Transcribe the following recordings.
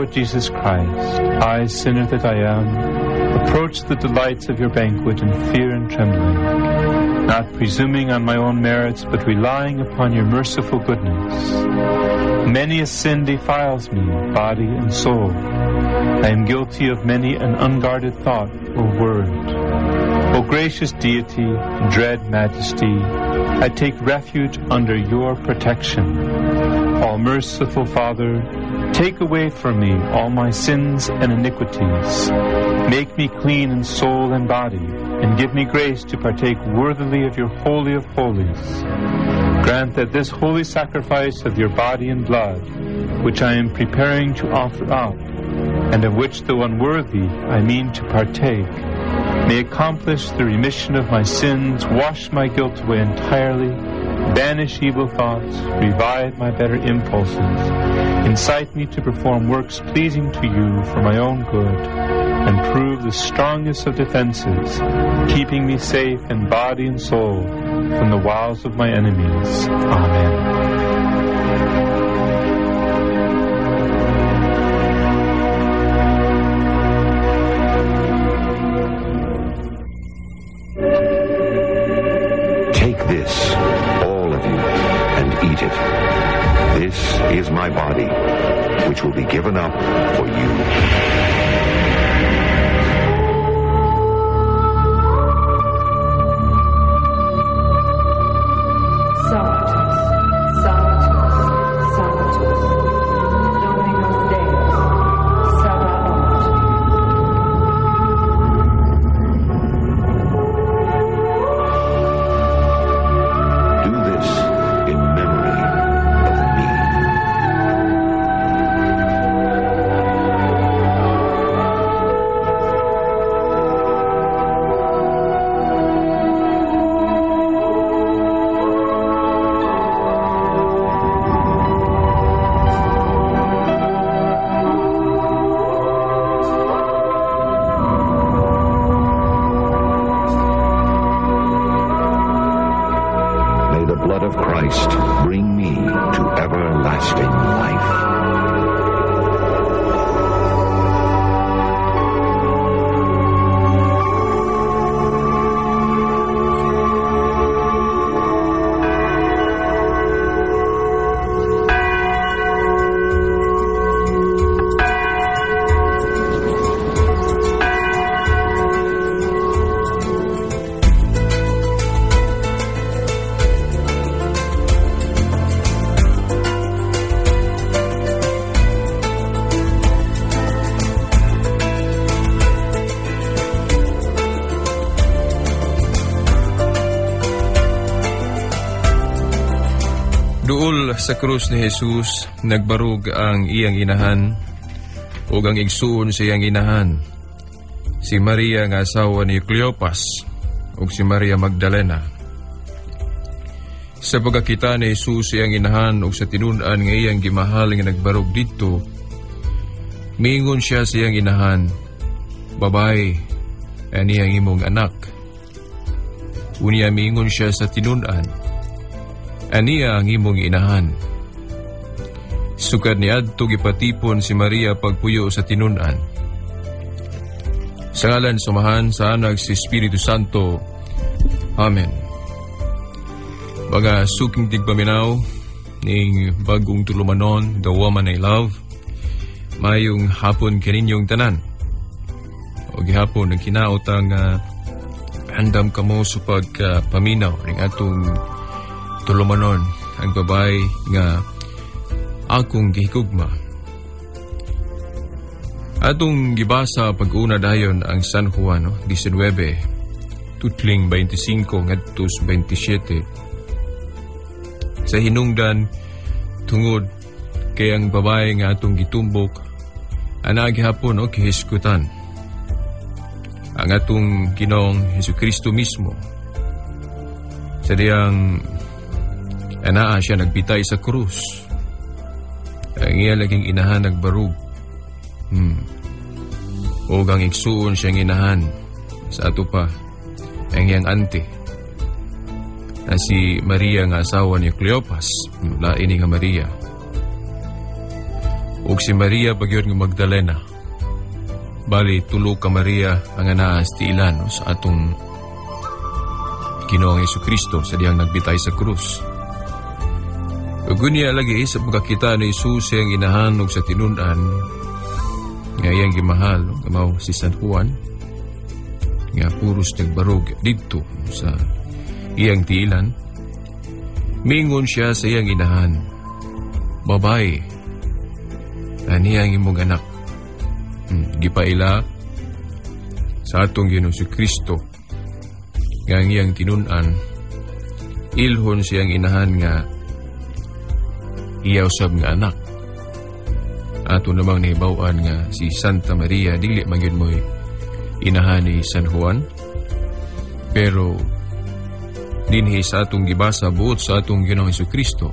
Lord Jesus Christ, I, sinner that I am, approach the delights of your banquet in fear and trembling, not presuming on my own merits, but relying upon your merciful goodness. Many a sin defiles me, body and soul. I am guilty of many an unguarded thought or word. O gracious deity, dread majesty, I take refuge under your protection. All merciful Father, take away from me all my sins and iniquities. Make me clean in soul and body, and give me grace to partake worthily of your holy of holies. Grant that this holy sacrifice of your body and blood, which I am preparing to offer up, and of which though unworthy I mean to partake, may accomplish the remission of my sins, wash my guilt away entirely, banish evil thoughts, revive my better impulses, incite me to perform works pleasing to you for my own good, and prove the strongest of defenses, keeping me safe in body and soul from the wiles of my enemies. Amen. Take this, all of you, and eat it. This is my body, which will be given up for you. Sanctus, Sanctus, Sanctus, Dominus Deus, Sabaoth. Do this in memory of me. May the blood of Christ bring me to everlasting life. Duol sa krus ni Jesus, nagbarug ang iyang inahan ug ang igsuon sa iyang inahan, si Maria nga asawa ni Cleopas ug si Maria Magdalena. Sa pagkakita ni Jesus iyang inahan ug sa tinun-an nga iyang gimahal nga nagbarug didto, miingon siya sa iyang inahan, "Babay, ani ang imong anak." Unya miingon siya sa tinun-an, "Aniya ang imong inahan." Sukad niadto gipatipon si Maria pagpuyo sa tinun-an. Sa ngalan sa Amahan, sa Anak, sa Espiritu Santo. Amen. Mga suking tigpaminaw ning bagong tulumanon, The Woman I Love, mayong hapon kaninyong tanan. O gihapon ang kinautang andam kamo sa pagpaminaw ning atong tulumanon, ang babae nga akong gihigugma. Atong gibasa pag-una dayon ang San Juan, no? 19, tutling 25 ngadto sa 27. Sa hinungdan tungod kay ang babae nga atong gitumbok ana gihapon, no, gihisgutan ang atong Ginoong Hesukristo mismo sa diyang anaa siya nagbitay sa krus. Ang iya laging inahan nagbarug. O ang igsuon siyang inahan sa ato pa, ang iyang ante na si Maria nga asawa ni Cleopas, lain nga Maria. Ug si Maria pagyud nga Magdalena. Bali, tulo ka Maria ang anaa sa tiilan, no, sa atong Ginoong Kristo sa dihang nagbitay sa krus. Ug unya lagi sa pagkakita ni Jesus sa iyang inahan ug sa tinun-an nga iyang gimahal, no, nga mao si San Juan, nga puros nagbarog didto sa iyang tiilan, mingon siya sa iyang inahan, "Babae, aniya ang imong anak." Gipaila sa atong Ginoong Kristo nga ang iyang tinun-an ilhon siyang inahan nga iya usab nga anak. Ato namang nahibaw-an nga si Santa Maria dili man gyud mo'y inahan ni San Juan, pero dinhi sa atong gibasa, buot sa atong Ginoong Kristo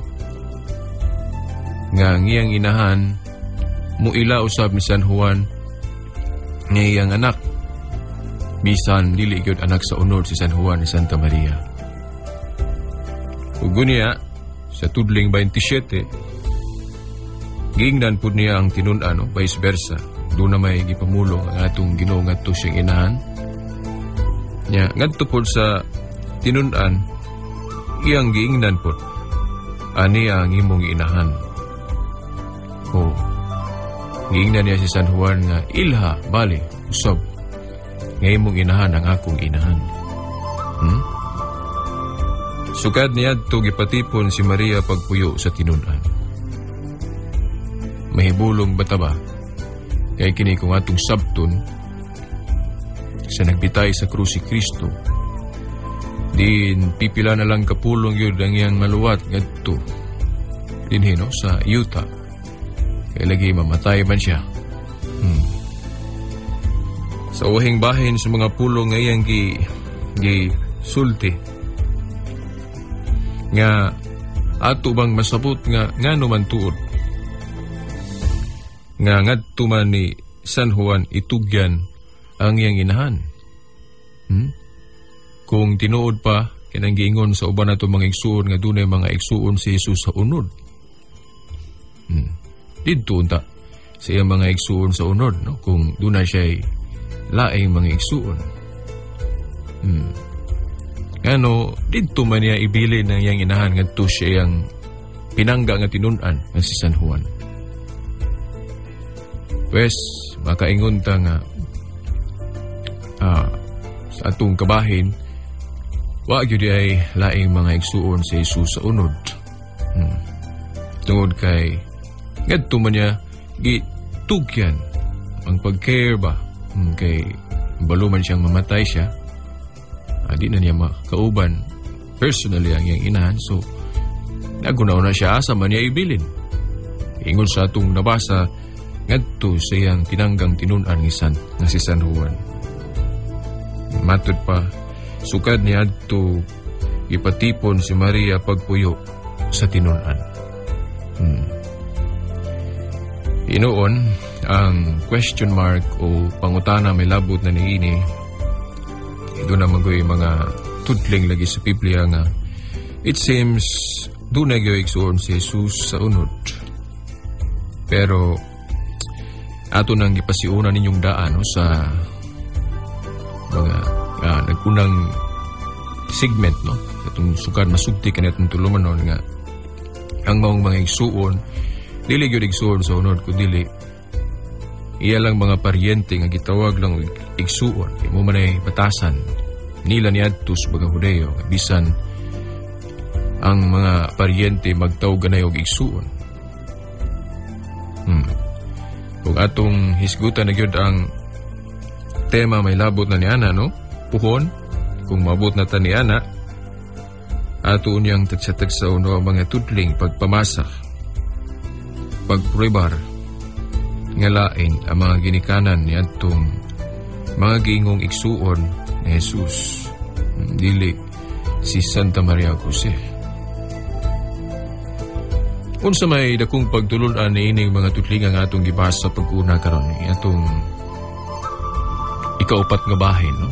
nga ang iyang inahan muila usab ni San Juan nga iyang anak, bisan dili gyud anak sa unod si San Juan ni Santa Maria. Ug unya sa tudling 27, giingnan pud niya ang tinun-an, no? Vice versa, doon na may gipamulong ang atong Ginoo ngadto siyang inahan nya. Ngadto pod sa tinun-an, iyang giingnan pod, "Ani ang imong inahan." O giingnan niya si San Juan nga ilha bali usab nga imong inahan ang akong inahan. Sukad niadto, gipatipon si Maria pagpuyo sa tinun-an. Mahibulong ba ta ba? Kay kini kung atong sabton sa nagbitay sa krus si Kristo, din pipila na lang kapulong yun ang iyang maluwat ngadto dinhi, no, sa yuta. Kay lagi mamatay man siya. Sa uhing bahin sa mga pulong nga iyang gi sulti nga ato bang masabot nga ngano man tuod nga ngadto man ni San Juan itugyan ang iyang inahan? Kung tinuod pa kanang giingon sa uban nato mga igsuon nga dunay mga igsuon si Jesus sa unod. Didto unta sa iyang mga igsuon sa unod, no, kung dunay siya laing mga igsuon. Ngano didto man niya ibilin ang iyang inahan ngadto siya iyang pinangga nga tinun-an nga si San Juan? Pues, makaingon ta nga sa atong kabahin, wa gyud ay laing mga igsuon si Jesus sa unod. Tungod kay ngadto man niya gitugyan ang pag-care ba. Kay balo man siyang mamatay siya. Di na niya makauban personally ang iyang inahan. So, naguna-una siya asa man niya ibilin. Ingon sa atong nabasa, ngadto sa iyang tinanggang tinun-an nga si San Juan. Matud pa, sukad ni adto, ipatipon si Maria pagpuyo sa tinun-an. Inoon, ang question mark o pangutana may labot na niini, doon na magoy mga tudling lagi sa Biblia nga it seems doon na igsuon si Jesus sa unod. Pero ato nang gipasiuna ninyong daan, no, sa mga nagunang segment, no, atong sukad masugti kanatong tulumanon nga ang maong mga igsuon dili gyud igsuon sa unod, kundi iya lang mga paryente nga gitawag lang og igsuon kay mo man ay batasan nila niadto sa mga Hudeyo nga bisan ang mga paryente magtawag ganay og igsuon. Kung atong hisgutan na gyud ang tema may labot na ni ana, no, puhon kung mabot na ta ni ana, ato unyang tagsa-tagsa uno ang mga tudling pagpamasa, pagpruebar nga lain ang mga ginikanan ni adtong mga giingong igsuon ni Jesus, dili si Santa Maria Jose. Unsa may dakong pagtulun-an niining mga tudlingan nga atong gibasa pag-una karon, atong ikaupat nga bahin, no,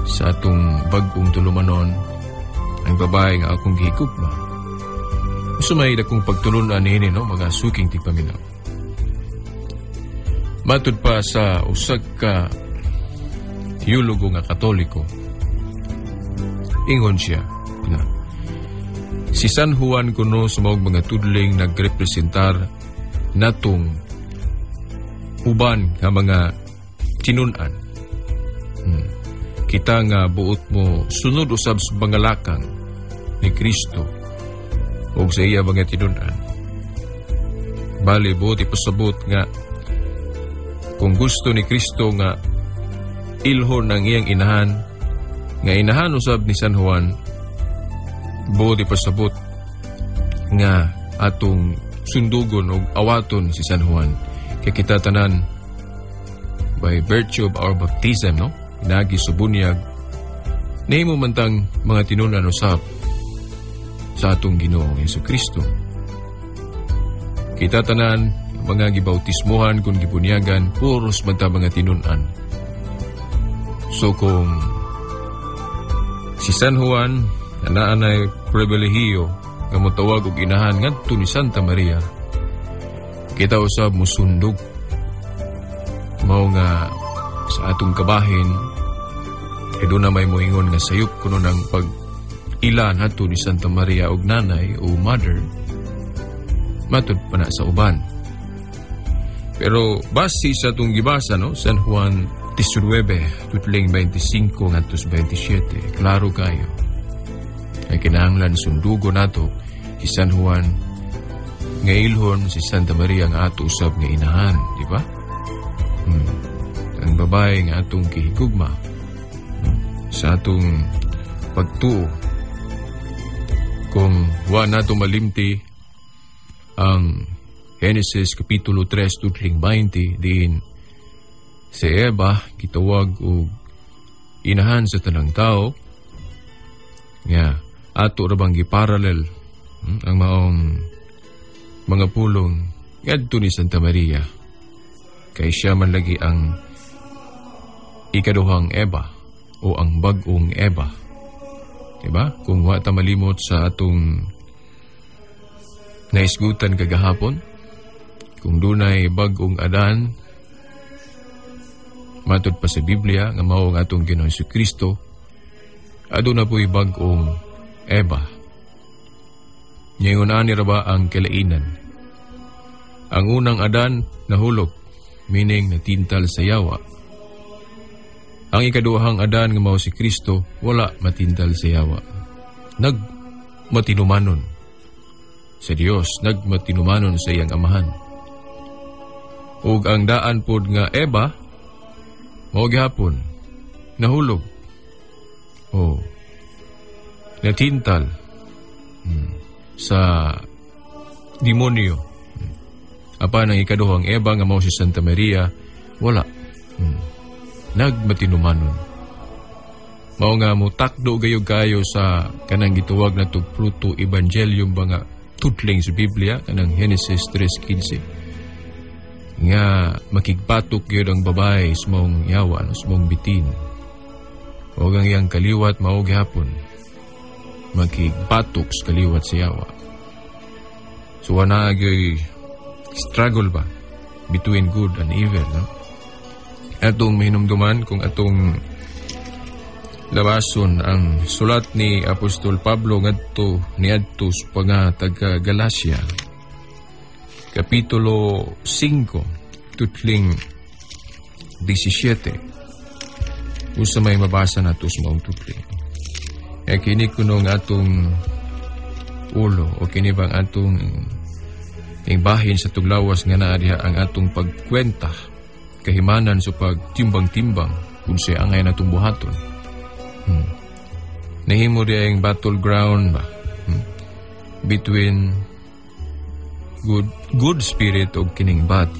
sa atong bag-ong tulumanon, Ang Babae nga Akong Gihigugma? Unsa may dakong pagtulun-an niini, no, mga suking tigpaminaw? Matud pa sa usag ka teologo nga Katoliko, ingon siya nga si San Juan kuno sa maong mga tudling nagrepresentar natong uban nga mga tinun-an. Kita nga buot mo sunod usab sa mga lakang ni Kristo ug sa iya mga tinun-an. Bali, buot ipasabot nga kung gusto ni Kristo nga ilhon ang iyang inahan, nga inahan usab ni San Juan, buot ipasabot nga atong sundugon og awaton si San Juan. Kay kita tanan, by virtue of our baptism, no, pinaagi sa bunyag, nahimo man tang mga tinunan usab sa atong Ginoong Hesus Kristo. Kita tanan, mga gibautismuhan kung gibunyagan, puros man ta mga tinun-an. So kung si San Juan naa nay pribilehiyo nga motawag og inahan ngadto ni Santa Maria, kita usab musundog. Mao nga sa atong kabahin, kay doon na may moingon nga sayop kuno ng pag ila nato ni Santa Maria og nanay o mother, matud pa na sa uban. Pero base sa atong gibasa, no, San Juan 19, tutling 25 ngadto sa 27, klaro kayo. Ay kinahanglan sundugo nato si San Juan nga ilhon si Santa Maria nga ato usab nga inahan, di ba? Ang babae nga atong gihigugma, no, sa atong pagtuo. Kung wa nato malimti ang Genesis Kapitulo 3 tutling 20, diin si Eva gitawag og inahan sa tanang tao, nga ato ra bang giparallel ang maong mga pulong ngadto ni Santa Maria, kay siya man lagi ang ikaduhang Eva o ang bag-ong Eva. Diba? Kung wa ta malimot sa atong naisgutan kagahapon, kung dunay bag-ong Adan, matud pa sa Biblia nga mao ang atong Ginoong Kristo, aduna po'y bag-ong Eva. Ngayon ani ra ba ang kalainan? Ang unang Adan nahulog, meaning natintal sa yawa. Ang ikaduhang Adan nga mao si Kristo, wala matintal sa yawa. Nagmatinumanon sa Dios, nagmatinumanon sa iyang amahan. Ug ang daan pod nga Eva, mao gihapon nahulog. O natintal sa demonyo. Apan ang ikaduhang Eva nga mao si Santa Maria, wala. Nagmatinumanon. Mao nga motakdo gayud kayo sa kanang gituwag na tug proto evangelium ba nga tutling sa Biblia, kanang Genesis 3:15, nga makigbatok gyud ang babae sa maong yawa, no, sa maong bitin. O ang iyang kaliwat mao gihapon makigbatok sa kaliwat sa yawa. So wala gyud struggle ba between good and evil, no? Atong mahinumduman kung atong labason ang sulat ni Apostol Pablo ngadto niadto sa mga taga Galacia, Kapitulo 5, tutling 17. Usa may mabasa nato sa maong tutling. E kini kuno ang atong ulo o kini bang atong ing bahin sa tuglawas nga naa diha ang atong pagkwenta kahimanan sa pagtimbang-timbang kung siya angay natong buhaton. Nahimo diha ang battleground ba? Between good spirit og kining bad.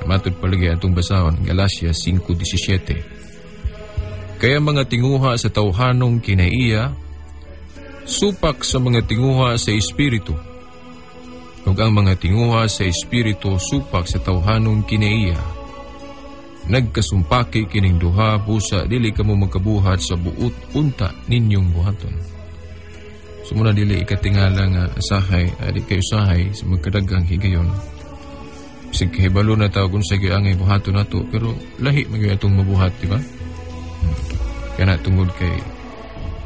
Matud palagi atong basahon Galatia 5:17. Kaya mga tinguha sa tawhanong kinaiya, supak sa mga tinguha sa espiritu. Ug ang mga tinguha sa espiritu supak sa tawhanong kinaiya. Nagkasumpaki kining duha, busa dili kamo magkabuhat sa buot unta ninyong buhaton. Sumuna dili ikatingala nga asahay, adi kayo sahay sa magkadaghang higayon. Bisag kahibalo na ta kung unsa gyud angay buhaton nato, pero lahi man gyud atong mabuhat, di ba? Kana tungod kay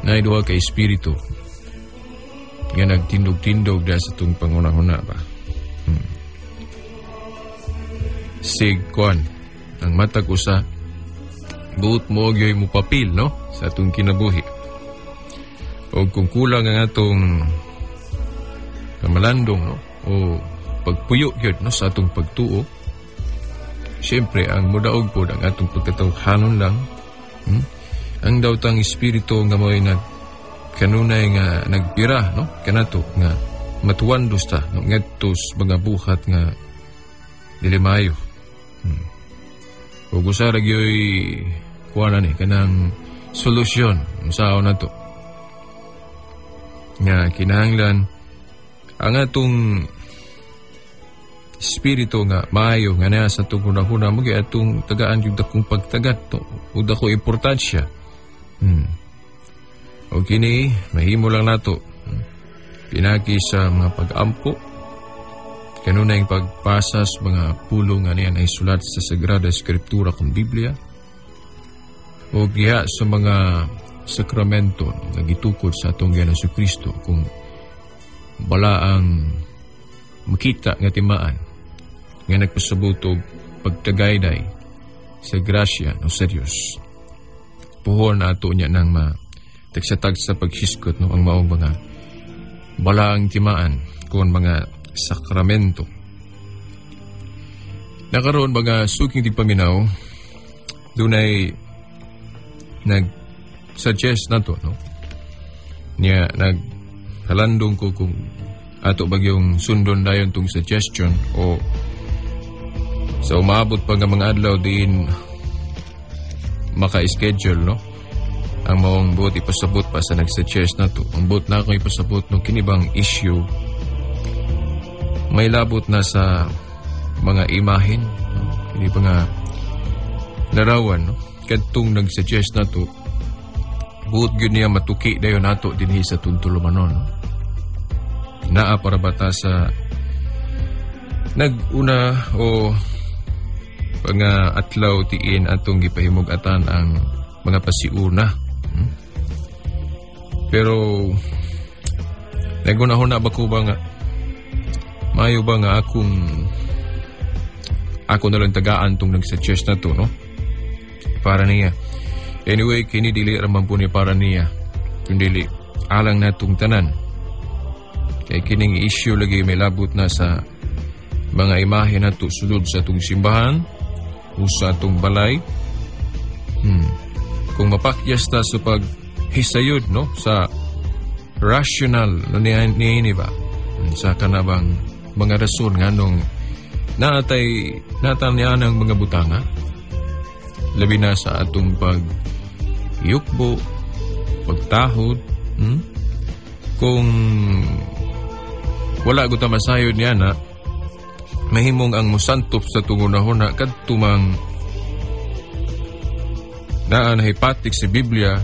naay duha ka espiritu nga nagtindog-tindog da sa atong panghuna-huna ba. Sig kuan ang matag usa buot mo gyud mo papel, no, sa atong kinabuhi. O kung kulang ang atong kamalandong, no, o pagpuyo gyud, no, sa atong pagtuo, siyempre ang mudaog pod ang atong pagkatawhanon lang, Ang dawtang espiritu nga mo'y nag kanunay nga nagpira, no, kanato nga matuwandos ta, no, ngadto sa mga buhat nga dili maayo. Ug usa ra gyoy kuha na ni kanang solusyon unsaon nato nga kinahanglan ang atong espiritu nga maayo nga naa sa atong hunahuna mo gyud atong tagaan gyud dakong pagtagat to ug dako importansya. O kini mahimo lang nato pinagi sa mga pag-ampo, kanunay pagpasa sa mga pulong nga niyan ay sulat sa Sagrada Escritura kung Biblia o giha sa mga sakramento nga gitukod sa atong Ginoong Kristo kung bala ang makita nga timaan nga nagpasabot og pagtagayday sa grasya no sa Dios. Puhon ato niya nang ma tagsa-tagsa paghisgot, no, ang maong mga balaang timaan kon mga sakramento. Nakaroon mga suking tigpaminaw, dunay nag-suggest na to, no? Niya, naghalandong ko kung ato bagyong sundon dayon tong suggestion o sa umabot pa nga mga adlaw diin maka-schedule, no? Ang maong buot ipasabot pa sa nag-suggest na to. Ang buot na akong ipasabot, no, kini bang issue may labot na sa mga imahen, no? Kini ba nga larawan, no? Kadtong nag-suggest na to, buot gyud niya matuki dayon nato dinhi sa Tuntulumanon, no? Naa para bata sa nag-una o mga atlaw tiin atong gipahimug-atan ang mga pasiuna. Pero naguna-huna ba ko ba nga maayo ba nga akong ako na lang tagaan tong nag-suggest na to, no? Para niya. Anyway, kini dili raman po ni para niya. Kundi alang natong tanan. Kay kining issue lagi may labot na sa mga imahe nato sulod sa atong simbahan o sa atong balay. Kung mapakyas ta sa paghisayod, no, sa rational, no, niini ba? Sa kanabang mga rason nganong naatay natan niya ng mga butanga labi na sa atong pag yukbo, pagtahod, Kung wala gud ta masayod niya na mahimong ang musantop sa tungunahuna kadtumang naa nahipatik sa Biblia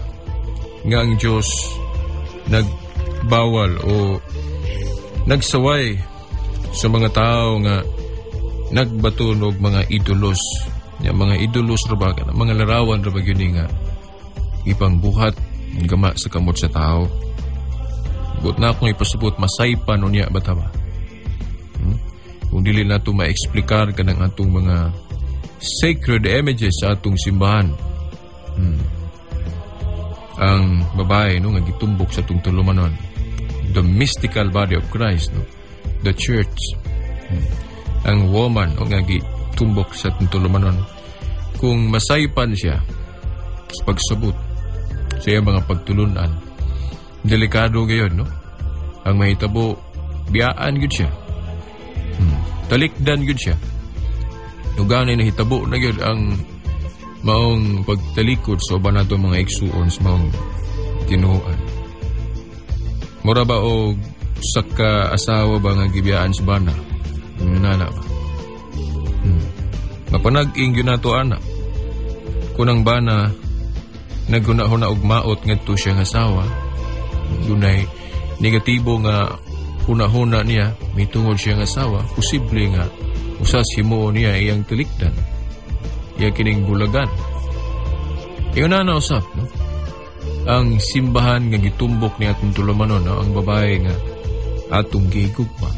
nga ang Diyos nagbawal o nagsaway sa mga tao nga nagbaton og mga idolos. Ya, mga idolos ra ba kana, mga larawan ra ba gyud ni nga ipangbuhat gama sa kamot sa tao. Buot na akong ipasabot, masaypan unya ba ta ba? Kung dili nato maeksplikar kanang atong mga sacred images sa atong simbahan. Ang babae, no, nga gitumbok sa atong tulumanon, the mystical body of Christ, no, the church. Ang woman, no, nga gitumbok sa atong tulumanon, kung masaypan siya sa pagsabot sa iyang mga pagtulunan, delikado gayon, no? Ang mahitabo, biyaan gyud siya. Talikdan gyud siya. Ug gani nahitabo na gyud ang maong pagtalikod sa uban nato mga igsuon sa maong tinuohan. Mura ba og usa ka asawa ba nga gibiyaan sa bana? Nana ba? Mapanag-ing gyud nato ana. Kung ang bana naghuna-huna og maot ngadto siya nga asawa, dunay negatibo nga huna-huna niya mitungod siya nga asawa, posible nga Usas himuon niya iyang talikdan. Iya kining bulagan. Ingon na na usap, no? Ang simbahan nga gitumbok ni atong tulumanon, no? Ang babae nga atong gihigugma.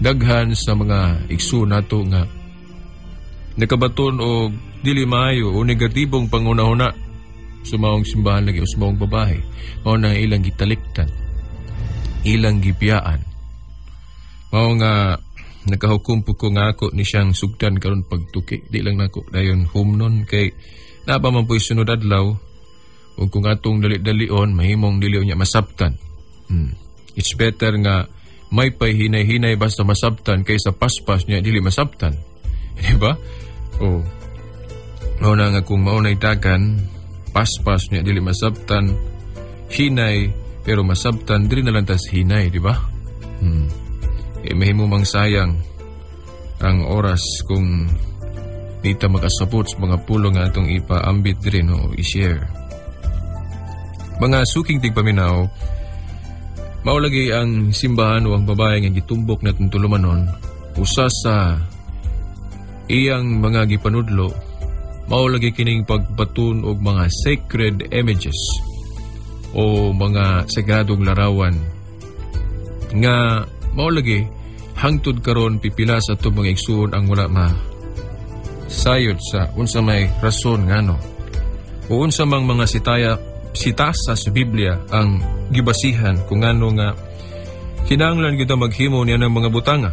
Daghan sa mga igsoon nato nga nakabaton og dili maayo o negatibong panghunahuna sa maong simbahan lagi o sa maong babae. Mao na ilang gitalikdan, ilang gibiyaan. Mao nga nakahukom po ko nga ako ni siyang sugdan karon pagtuki. Di lang nako dayon humnon kay naa pa man po'y sunod adlaw ug kung atong dali-dalion mahimong dili niya masabtan. It's better nga may pay hinay-hinay basta masabtan kaysa paspas niya dili masabtan. Di ba? Oh. Mao na nga kung mao na'y dagan, paspas niya dili masabtan, hinay pero masabtan dili na lang tas hinay, di ba? Eh, mahimo mang sayang ang oras kung di ta makasabot sa mga pulong nga atong ipaambit diri, no, i-share. Mga suking tigpaminaw, mao lagi ang simbahan o ang babae nga gitumbok natong tulumanon, usa sa iyang mga gipanudlo, mao lagi kining pagbaton og mga sacred images o mga sagradong larawan nga mao lagi hangtod karon pipila sa atong mga igsuon ang wala ma sayod sa unsa may rason ngano o unsa mang mga sitaya sitasa sa Biblia ang gibasihan kung ngano nga kinahanglan kita maghimo niya ng mga butanga.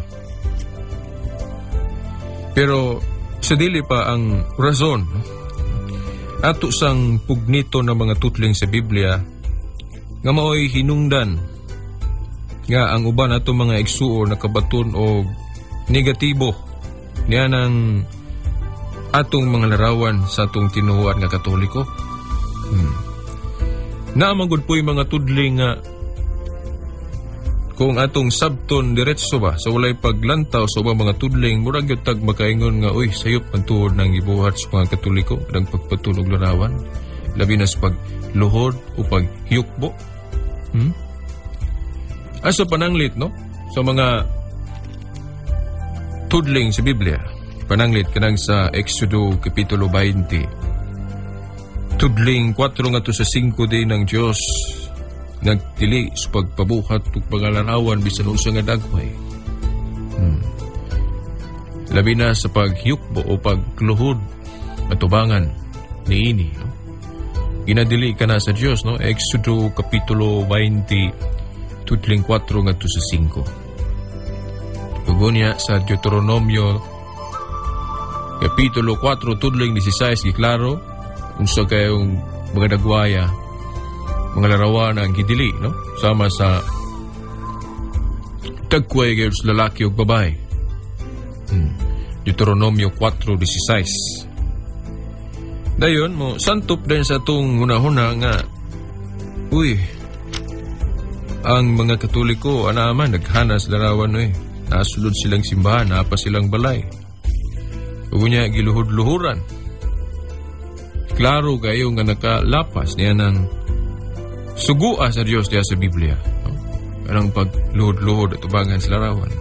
Pero sa dili pa ang rason, ato sang pugnito ng mga tutling sa Biblia nga maoy hinungdan nga ang uban ato mga igsuon nakabaton og negatibo niya ng atong mga larawan sa atong tinuohan nga Katoliko. Naa man gud po'y mga tudling nga kung atong sabton diretso ba sa walay paglantaw sa ubang mga tudling, murag gyud tag makaingon nga, "Uy, sayop ang tuhod ng gibuhat sa mga Katoliko ng pagbaton og larawan, labi na sa pagluhod o paghiyukbo." Asa pananglit, no, sa mga tudling sa Biblia, pananglit kanang sa Exodo Kapitulo 20 tudling 4 ngadto sa 5 din ng Diyos nagdili sa pagpabuhat ug mga larawan bisan unsa nga dagway. Labi na sa paghiyukbo o pagluhod atubangan niini, no? Ginadili ka na sa Dios, no? Exodo Kapitulo 20 tudling 4 ngadto sa 5. Ug unya sa Deuteronomio Kapitulo 4 tudling 16, giklaro unsa kayong mga dagwaya, mga larawan ang gidili, no, sama sa tagkway gayon sa lalaki ug babae. Deuteronomio 4:16. Dayon mo santop din sa atong hunahuna nga, uy, ang mga Katoliko ana man naghanas larawan oy. Nasulod silang simbahan, naa pa silang balay. Ug unya giluhod-luhuran. Klaro kayo nga nakalapas niya ng sugua sa Dios diya sa Biblia. No? Kanang pagluhod-luhod at tubangan sa larawan.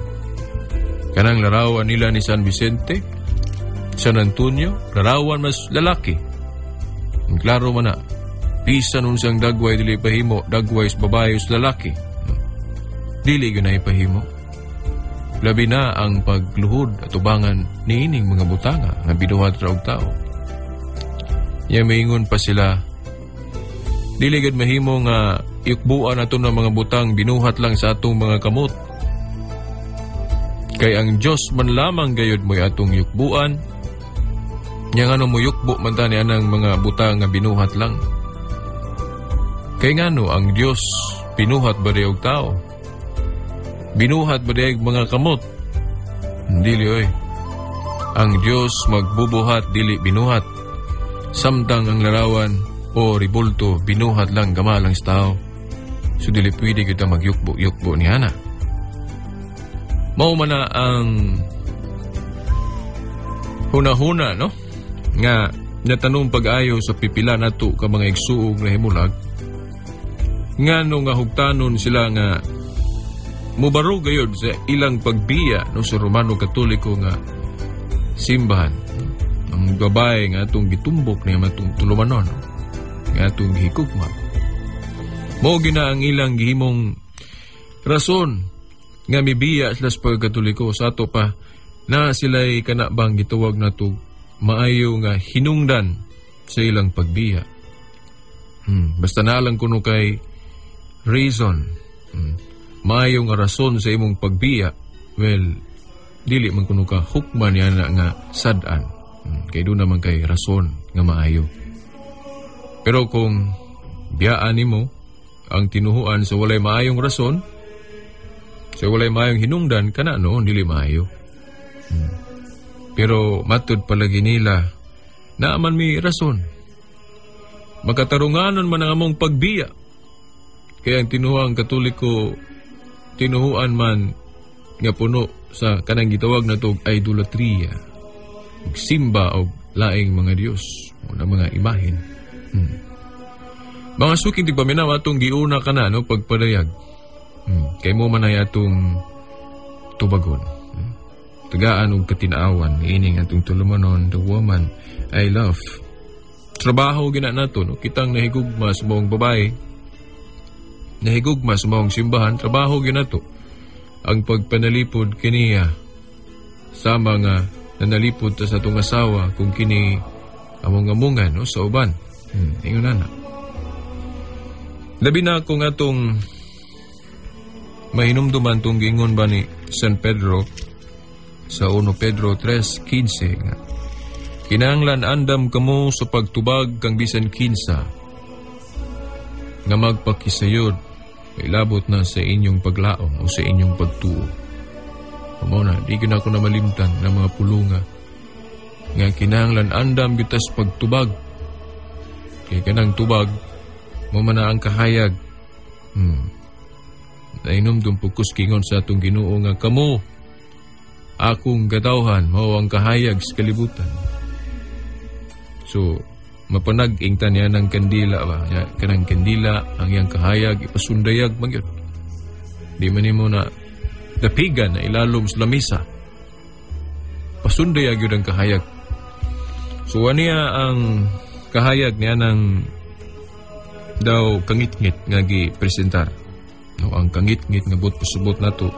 Kanang larawan nila ni San Vicente, San Antonio, larawan mas lalaki. Ang klaro man na, bisan unsang dagway dili pahimo, dagway sa babae sa lalaki. No? Dili gyud na ipahimo. Labi na ang pagluhod at tubangan niining mga butanga nga binuhat ra og tao. Ya maingon pa sila, dili gid mahimo nga yukbuan ato ng mga butang binuhat lang sa atong mga kamot. Kay ang Dios man lamang gayud mo'y atong yukbuan. Nya ngano mo yukbo man ta ni anang mga butang nga binuhat lang? Kay ngano ang Dios binuhat ba og tao? Binuhat ba og mga kamot? Dili oy. Ang Dios magbubuhat, dili binuhat. Samtang ang larawan o ribulto binuhat lang gama lang sa tao. So dili pwede kita magyukbo-yukbo ni ana. Mao man na ang hunahuna, no, nga natanong pag-ayo sa pipila nato ka mga igsuong na himulag ngano nga hugtanon sila nga mubaro gayod sa ilang pagbiya, no, sa Romano Katoliko nga simbahan. Ang babae nga atong gitumbok niya matong tulumanon, no, nga atong gihikugma. Mao gina ang ilang gihimong rason nga mibiya sila sa pagkatoliko. Sa ato pa na sila'y kanabang gituwag na to maayo nga hinungdan sa ilang pagbiya. Basta na lang kuno kay reason. Maayo nga rason sa imong pagbiya, well, dili man kuno ka hukman niya na nga sad-an. Kay doon naman kay rason nga maayo. Pero kung biyaan nimo ang tinuhuan sa walay maayong rason, sa walay maayong hinungdan, kana noon dili maayo. Pero matud palagi nila, naaman mi rason. Makatarunganon man ang among pagbiya. Kaya ang tinuhuang Katoliko, tinuhuan man nga puno sa kanang gitawag na tog idolatria, og simba og laing mga Dios o na mga imahen. Mga suking tigpaminaw, atong giuna ka na, no, pagpadayag. Kay mo man ay atong tubagon. Tagaan og katinaawan ining atong tulumanon, The Woman I Love. Trabaho gina nato, no, kitang nahigugma sa maong babae, nahigugma sa maong simbahan, trabaho ginato ang pagpanalipod kiniya sama nga nanalipod ta sa atong asawa kung kini among amungan, no, sa uban. Ingon na. Labi na kung atong mahinumduman tong giingon ba ni San Pedro sa 1 Pedro 3:15 nga kinahanglan andam kamo sa pagtubag kang bisan kinsa nga magpakisayod ilabot na sa inyong paglaom o sa inyong pagtuo. Amo na, di gyud ako na malimtan ng mga pulunga nga kinahanglan andam gyud tas pagtubag. Kay kanang tubag mo man na ang kahayag. Nainom pugkos kingon sa atong Ginoo nga kamo akong katawhan mao ang kahayag sa kalibutan. So mapanag-ing ta niya ng kandila ba? Ya, kanang kandila ang iyang kahayag ipasundayag man gyud. Di man nimo na dapigan na ilalom sa lamisa. Pasundayag gyud ang kahayag. So aniya ang kahayag niya ng daw kangitngit nga gi-presentar. No, ang kangitngit nga buot pasubot nato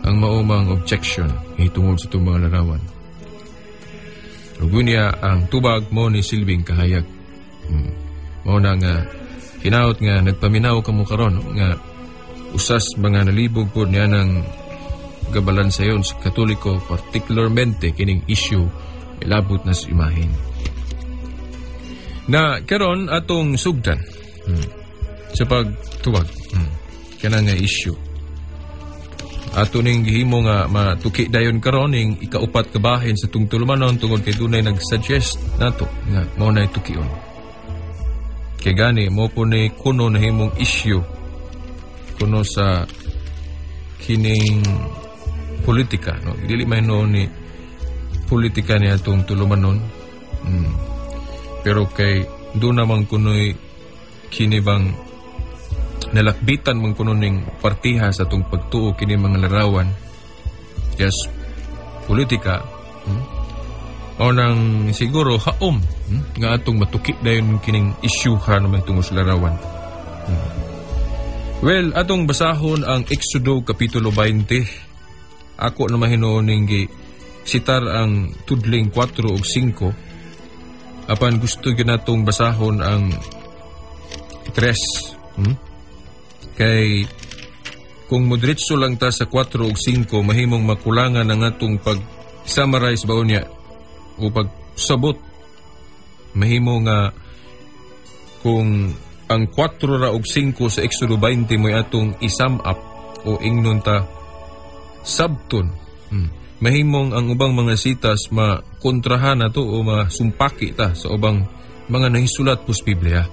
ang maumang objection hitungod sa itong mga larawan. Ug niya ang tubag mo ni silbing kahayag. Mao na nga hinaot nga nagpaminaw kamo karon, no, nga usas mga nalibog pod niya ng gabalansayon sa Katoliko, particularmente kining issue milabot na sa imahen. Na karon atong sugdan sa pagtubag kana nga issue. Ato ning gihimo nga matuki dayon karon ning ikaupat ka bahin sa tung tulumanon tungod kay dunay nag-suggest nato nga mao nay tukion. Kay gani mo po ni kuno nahimong issue kuno sa kining politika, no, dili man no ni politika ni atong tulumanon. Pero kay doon naman kuno'y kini bang nalakbitan man kuno ning partiha sa atong pagtuo kini mga larawan. Yes, politika. O nang siguro haom, nga atong matuki dayon kining issue ha naman tungod sa larawan. Well, atong basahon ang Exodo Kapitulo 20. Ako na mahinuon ning gi sitar ang tudling 4 ug 5. Apan gusto gyud natong basahon ang 3. Kay kung modritso lang ta sa 4 ug 5, mahimong makulangan ang atong pag-summarize ba niya o pagsabot. Mahimo nga kung ang 4 ra ug 5 sa Exodo 20 mo'y atong i-sum up o ingnon ta sabton. Mahimong ang ubang mga sitas makontrahan na to o masumpaki ta sa ubang mga nahisulat pos Biblia.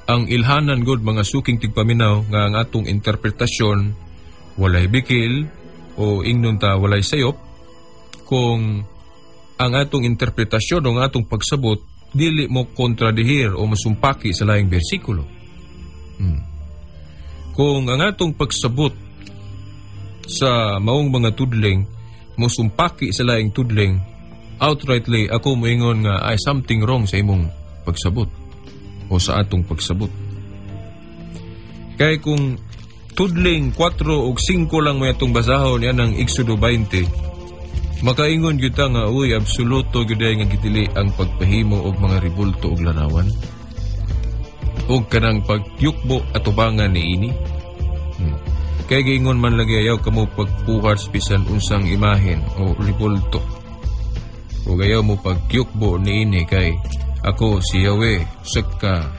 Ang ilhanan god mga suking tigpaminaw nga ang atong interpretasyon walay bikil o ingnon ta walay sayop kung ang atong interpretasyon o ang atong pagsabot dili mo kontradihir o masumpaki sa laing bersikulo. Kung ang atong pagsabot sa maong mga tudling musumpaki sa laing tudling, outrightly ako moingon nga ay something wrong sa imong pagsabot o sa atong pagsabot. Kay kung tudling 4 o 5 lang may atong basahon yan ang Exodo 20, makaingon gyud ta nga uy, absoluto gyud ay nga gidili ang pagpahimo og mga rebulto og larawan ug kanang pagyukbo atubangan niini. Kay giingon man lagi, ayaw kamo pagpuhat bisan unsang imahen o rebulto. Ug ayaw mo pagyukbo niini kay ako si Yahweh, usa ka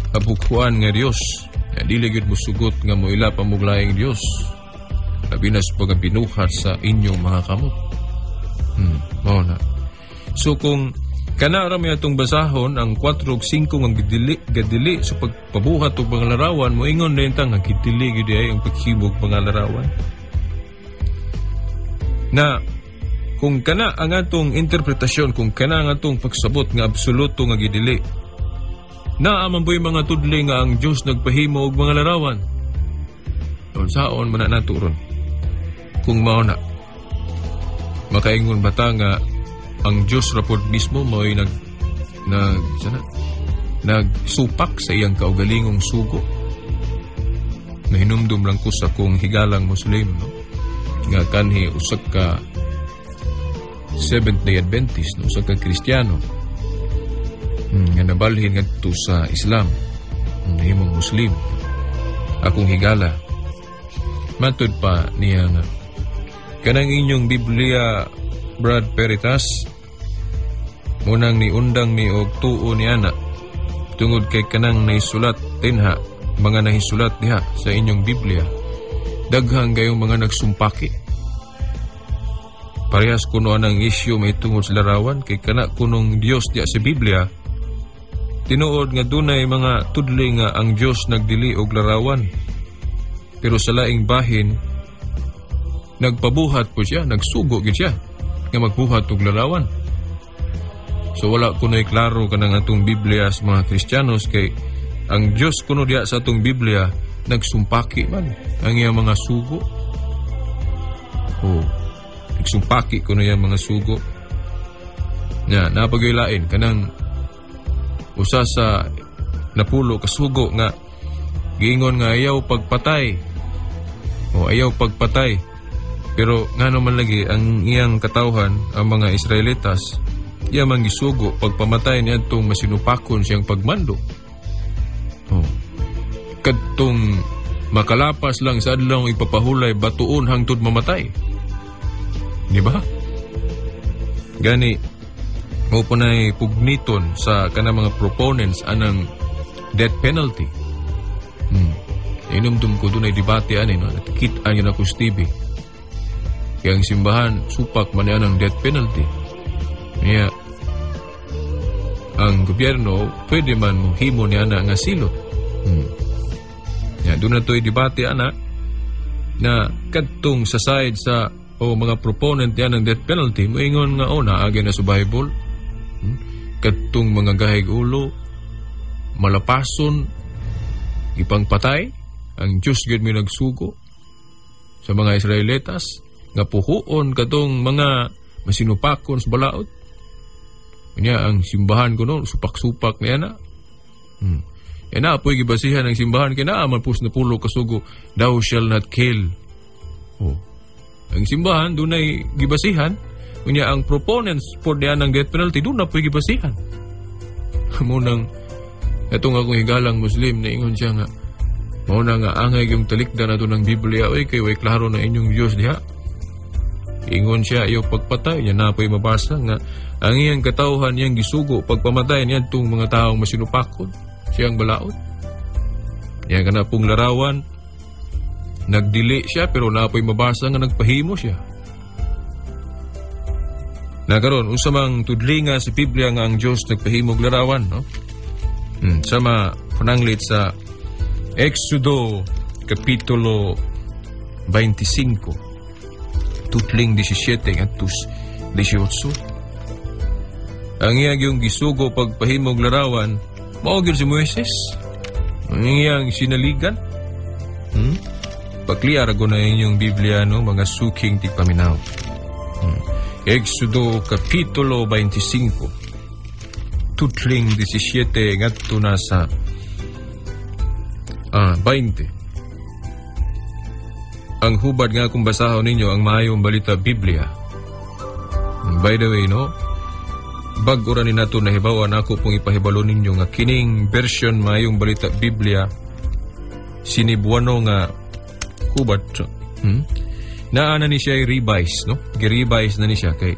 kabughuan nga Dios. Nga dili gyud mo sugot nga moila pa mo laing Dios. Labi na sa pagabinuhat sa inyong mga kamot. Mao na. So kung kana ra may atong basahon ang 4 ug 5 nga gadili sa pagpabuhat og mga larawan, moingon din ta nga gidili gyud ay ang paghimog mga larawan. Na kung kana ang atong interpretasyon, kung kana ang atong pagsabot nga absoluto nga gidili, naa man po'y mga tudli nga ang Dios nagpahimo og mga larawan. Unsaon man na nato ron? Kung mao na, makaingon ba ta nga ang Dios ra pod mismo mao'y nag nag sana nagsupak sa iyang kaugalingong sugo? Nahinumdum lang ko sa kong higalang Muslim, no? Nga kanhi usa ka Seventh Day Adventist, no? Usa ka Kristiyano nga nabalhin ngadto sa Islam, nahimong Muslim. Akong higala, matud pa niya nga kanang inyong Biblia, Brad Peritas, munang niundang mi og tuo ni ana tungod kay kanang naisulat dinha, mga nahisulat diha sa inyong Biblia, daghan kayong mga nagsumpaki. Parehas kuno anang isyu may tungod sa larawan, kay kana kunong Dios diha sa Biblia, tinuod nga dunay mga tudli nga ang Dios nagdili og larawan, pero sa laing bahin nagpabuhat po siya, nagsugo gid siya nga magbuhat og larawan. So wala kuno'y klaro kanang atong Biblia sa mga Kristiyanos, kay ang Dios kuno diha sa atong Biblia nagsumpaki man ang iyang mga sugo. Oh, nagsumpaki kuno iyang mga sugo. Nya napagaylain kanang usa sa napulo kasugo nga giingon nga ayaw pagpatay. O ayaw pagpatay. Pero ngano man lagi ang iyang katawhan, ang mga Israelitas, iya man gisugo pagpamatay niadtong masinupakon siyang pagmando. Oh. Kadtong makalapas lang sa adlaw ipapahulay, batuon hangtod mamatay. Di ba? Gani mo po na'y pugniton sa kanang mga proponents anang death penalty. Inumdum ko doon ay debate ani, no? Nakita niyo na ko sa TV. Kaya ang simbahan, supak man yan ang death penalty. Kaya, ang gobyerno, pwede man mo himo niya na nga silot. Ya, doon na to'y debate, ana, na kadtong sa side sa o mga proponent yan ng death penalty, moingon nga, oh, naagay na sa Bible. Kadtong mga gahig ulo, malapason, ipangpatay, ang Diyos gyud may nagsugo sa mga Israelitas, nga puhuon katong mga masinupakon sa balaod. Kanya ang simbahan ko no, supak-supak niya na. Yan na, apoy gibasihan ang simbahan, kaya naa man pus napulo kasugo, thou shall not kill. Oh. Ang simbahan, dunay gibasihan, kunya ang proponents for diyan ng death penalty, doon na po'y gibasihan. Munang, itong akong higalang Muslim, naingon siya nga, mao na nga angay yung talikdan na ng Biblia, oy, kay way klaro na inyong Diyos diha. Ingon siya, ayaw pagpatay, yan na po'y mabasa nga, ang iyang katawhan niyang gisugo, pagpamatay niya itong mga taong masinupakon, siyang balaod. Yan ka na pong larawan, nagdili siya, pero na po'y mabasa nga nagpahimo siya. Nakaron, unsa mang tudlinga sa Biblia nga ang Diyos nagpahimog larawan, no? Sama pananglit sa Exodo Kapitulo 25, tutling 17 ngadto 18. Ang iyang yung gisugo pagpahimog larawan, mao gyud si Moises. Ang iyang sinaligan. Pakliar ko na inyong Biblia, no, mga suking tigpaminaw. Éxodo kapitulo 25. Tutling 17 ngadto na sa 20. Ang hubad nga kung basahon ninyo ang Maayong Balita Biblia. By the way, no, bag-o ra ni nato nahibawan, ako pong ipahibalo ninyo nga kining version Maayong Balita Biblia sinibuano nga hubad. Naa na ni siya revise, no? Gi-revise na ni siya kay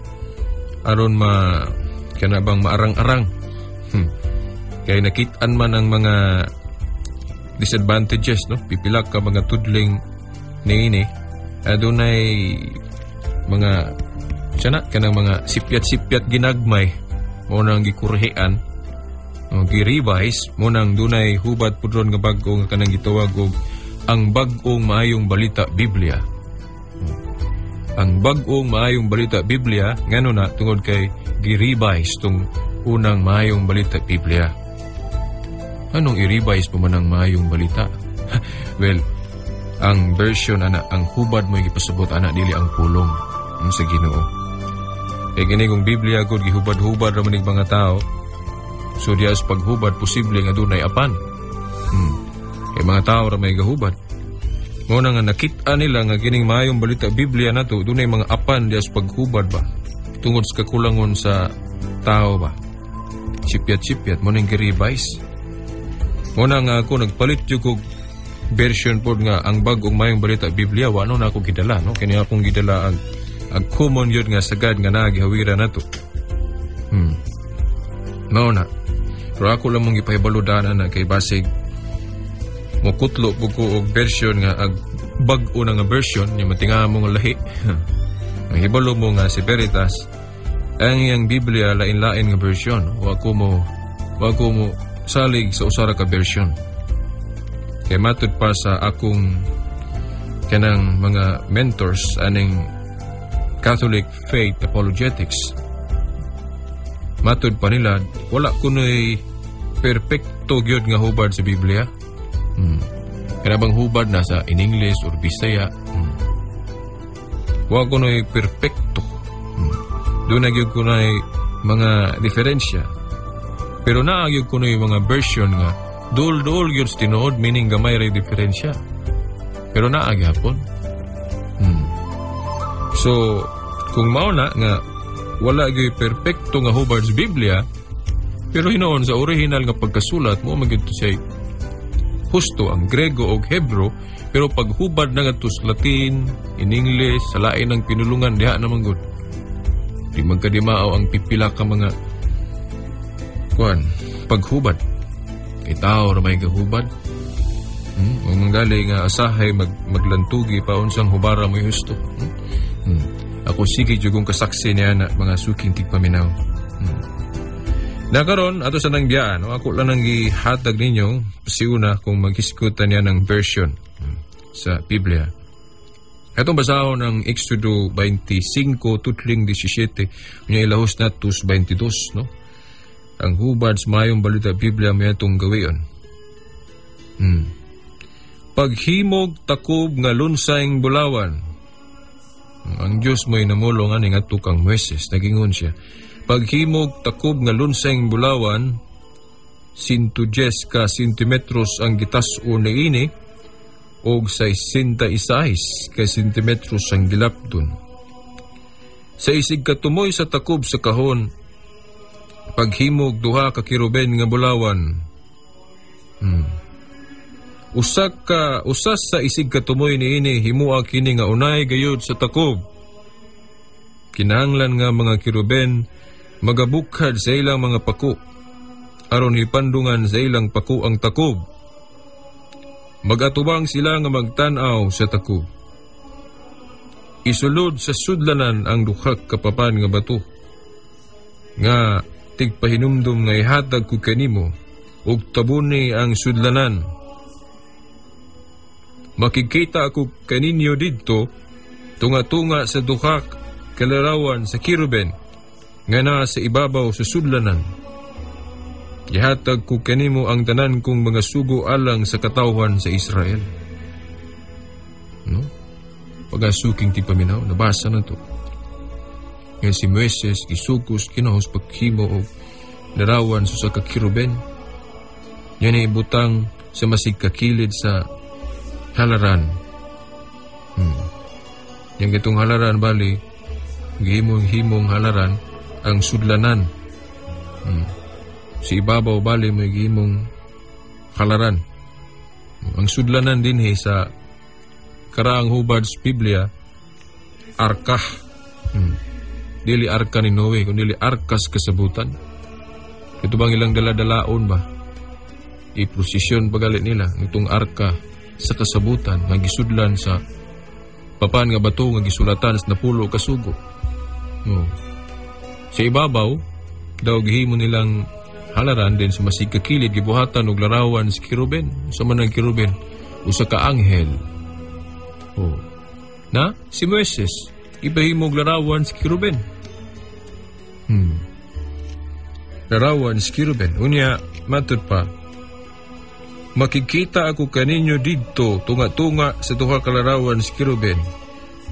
aron ma kana bang maarang-arang. Kay nakit-an man ang mga disadvantages, no? Pipila ka mga tudling niini adunay mga sana kanang mga sipyat-sipyat ginagmay mo nang gikurhian o gi-revise mo nang dunay hubad pudron nga bag-o nga kanang gitawag og ang bag-ong Maayong Balita Biblia. Ang bag-ong Maayong Balita Biblia, ngano na tungod kay gi-revise tong unang Maayong Balita Biblia. Anong i-revise pa man ang Maayong Balita? Well, ang version ana, ang hubad mo gipasabot ana, dili ang pulong sa Ginoo. Kay gini kung Biblia gud gihubad-hubad ra man ning mga tao. So diya sa paghubad, posible nga dunay apan. Kay mga tao ra may gahubad. Mo na nga nakit-an nila nga kining Maayong Balita Biblia nato dunay mga apan diya sa paghubad ba. Tungod sa kakulangon sa tao ba. Sipyat-sipyat mo nang gi-revise. Mo na nga ako nagpalit jud og version pod nga ang bag-ong Maayong Balita Biblia, wa no na ako gidala, no, kini akong gidala ang common yun nga sagad nga nagihawira nato. Mao na. Pero ako lang mong gipahibalo na kay basig mokutlo po ko og version nga ag bag-o na nga version nya matinga mo nga lahi. Ang hibalo mo nga si Veritas ang iyang Biblia lain-lain nga version. Wa ko mo salig sa usa ra ka version. Kay matud pa sa akong kanang mga mentors aning Catholic Faith Apologetics, matud pa nila wala kunoy perpekto gyud nga hubad sa Biblia. Kana bang hubad na sa in English or Bisaya. Wa kunoy perpekto. Doon na gyud kunoy mga diferensya. Pero naa gyud kunoy mga version nga duol-duol gyud sa tinuod, meaning gamay ra diferensya. Pero naa gyapon. So, kung mao na nga wala gyud perpekto nga hubad sa Biblia, pero hinuon sa original nga pagkasulat mo man gyud to siya husto ang Grego og Hebro, pero paghubad na ngadto sa Latin, in English, sa lain ng pinulungan diha naman gud. Di magkadimao ang pipila ka mga kuan paghubad. Kay tao ra may gahubad. Ug manggali nga asahay maglantugi pa unsang hubara mo husto. Ako sige jud kong kasaksi niya na mga suking tigpaminaw. Nakaron ato sa nang biyaan, no, ako lang ang gihatag ninyo siuna kung maghisgutan niya ng version sa Biblia. Atong basahon ang Exodo 25 tutling 17 unya ilahos na tus 22, no. Ang hubad sa Maayong Balita Biblia may atong gawion. Paghimog takob nga lunsayng bulawan. Ang Dios mo'y namulong ani ngadto kang Moises, nagingon siya. Paghimog takob nga lunsayng bulawan, 110 ka sentimetros ang gitas-on niini og 66 ka sentimetros ang gilapdon. Sa isig katumoy sa takob sa kahon, paghimog duha ka kiruben nga bulawan. Usa ka usas sa isig katumoy niini himua kini nga unay gayud sa takob. Kinahanglan nga mga kiruben magabukhad sa ilang mga pako aron hipandungan sa ilang pako ang takob. Magatubang sila nga magtan-aw sa takob. Isulod sa sudlanan ang duha ka papan nga bato nga tigpahinumdum nga ihatag ko kanimo ug tabuni ang sudlanan. Makikita ako kaninyo didto tunga-tunga sa duha kalarawan sa kiruben nga naa sa ibabaw sa sudlanan. Ihatag ko kanimo ang tanan kong mga sugo alang sa katawhan sa Israel. Pagasuking ti paminaw, nabasa na to. Nga si Moises gisugos Ginoo sa paghimo og larawan sa usa ka kiruben. Yan ay ibutang sa masig kakilid sa halaran. Yang itong halaran bali, gihimong-himong halaran ang sudlanan. Si ibabaw bali may gihimong halaran. Ang sudlanan dinhi sa karaang hubad sa Biblia, arka. Dili arka ni Noe, kundi dili arkas kasabutan. Ito bang ilang dala-dalaon ba? I-prosesyon pagalit nila itong arka sa kasabutan nga gisudlan sa papan nga bato nga gisulatan sa 10 ka sugo. No. Sa ibabaw daw gihimo nilang halaran din sa masig kakilid gibuhatan og larawan sa kiruben. Sa man ang kiruben, usa ka anghel. Oh. Na si Moises ipahimo og larawan sa kiruben. Larawan sa kiruben. Unya matud pa, makikita ako kaninyo didto tunga-tunga sa duha ka larawan sa kiruben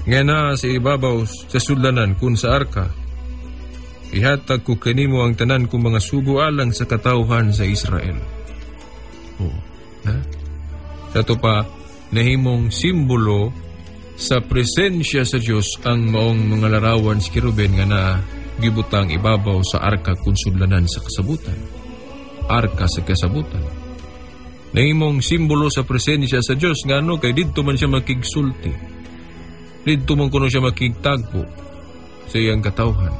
nga naa sa ibabaw sa sudlanan kun sa arka. Ihatag ko kanimo ang tanan kong mga sugo alang sa katawhan sa Israel. Oh, ha? Sa to pa, nahimong simbolo sa presensya sa Dios ang maong mga larawan sa kiruben nga naa gibutang ibabaw sa arka kun sudlanan sa kasabutan. Arka sa kasabutan. Nahimong simbolo sa presensya sa Dios nga ano kay didto man siya makigsulti. Didto man kuno siya makigtagpo sa iyang katawhan.